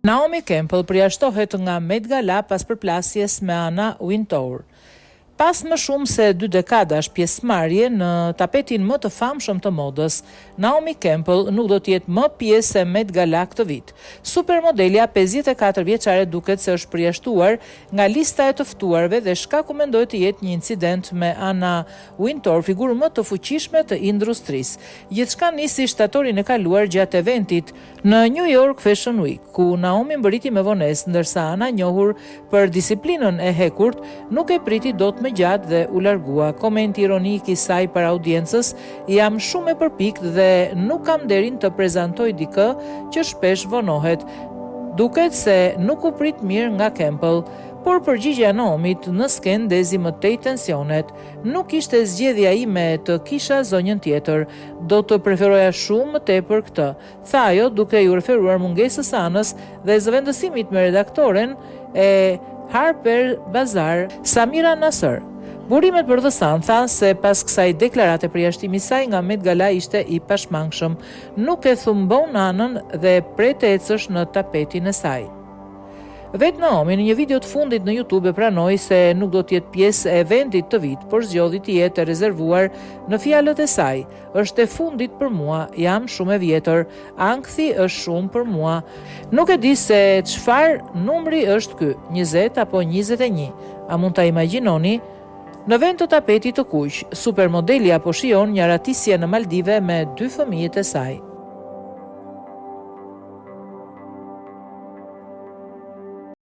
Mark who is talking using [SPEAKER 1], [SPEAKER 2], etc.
[SPEAKER 1] Naomi Campbell përjashtohet nga Met Gala pas përplasjes me Anna Wintour. Pas më shumë se dy dekadash pjesëmarrje në tapetin më të famshëm të modës, Naomi Campbell nuk do të jetë më pjesë e Met Gala këtë vit. Supermodelja 54 vjeçare duket se është përjashtuar nga lista e të ftuarve dhe shkaku mendohet të jetë një incident me Anna Wintour, figurë më të fuqishme të industrisë. Gjithçka nisi shtatorin e kaluar gjatë eventit Në New York Fashion Week, ku Naomi mbërriti me vonesë, ndërsa Anna njohur për disiplinën e hekurt, nuk e priti dot më gjatë dhe u largua. Komenti ironik i saj para audiencës, Jam shumë e përpiktë dhe nuk kam nderin të prezantoj dikë që shpesh vonohet, duket se nuk u prit mirë nga Campbell. Por përgjigjja e Naomit në skenë ndezi më tej tensionet. Nuk ishte zgjedhja ime të kisha zonjën tjetër. Do të preferoja shumë më tepër këtë, tha ajo duke iu referuar mungesës së Anës dhe zëvendësimit me redaktoren e Harper Bazaar, Samira Nasr. Burimet për The Sun thanë se pas kësaj deklarate përjashtimi i saj nga Met Gala ishte i pashmangshëm. Nuk e thumbon Anën dhe pret të ecësh në tapetin e saj. Vetë Naomi në një video të fundit në YouTube e pranoi se nuk do të jetë pjesë e eventit këtë vit, por zgjodhi të jetë e rezervuar në fjalët e saj. Është e fundit për mua, jam shumë e vjetër, ankthi është shumë për mua. Nuk e di se çfarë numri është ky, 20 apo 21. A mund ta imagjinoni? Në vend të tapetit të kuq, supermodelja po shijon një arratisje në Maldive me dy fëmijët e saj.